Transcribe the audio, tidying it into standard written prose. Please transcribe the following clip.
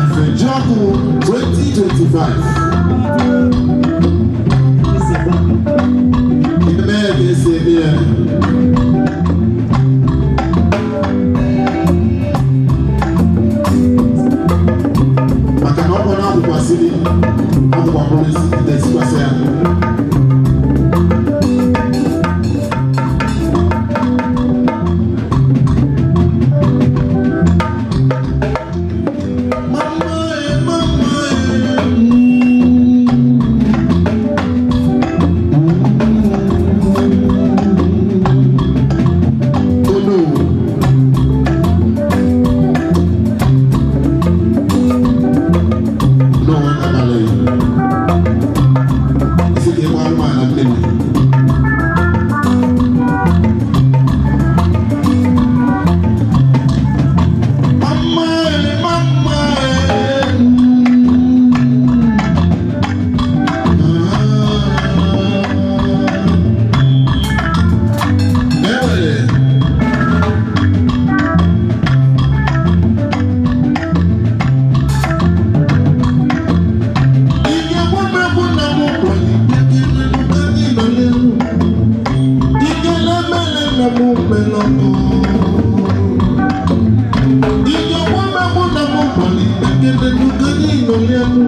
Ifejiọkụ 2025. Eme ya ka esi eme ya. Maka na ọ bụ na akwụkwasịrị akwụkwọ bụrụ isi desikwasị ya. Mama, mama, oh no. No one abalị. Isi ka ịgba anụmanụ mmiri. Mama, mama, Enwere ike gwamegwu na mụ kwalitekere anyị nọ n'elu. Ike lemele na mụ melọkọ. Ike gwamegwu na mụ kwalitekere anyị nọ n'elu.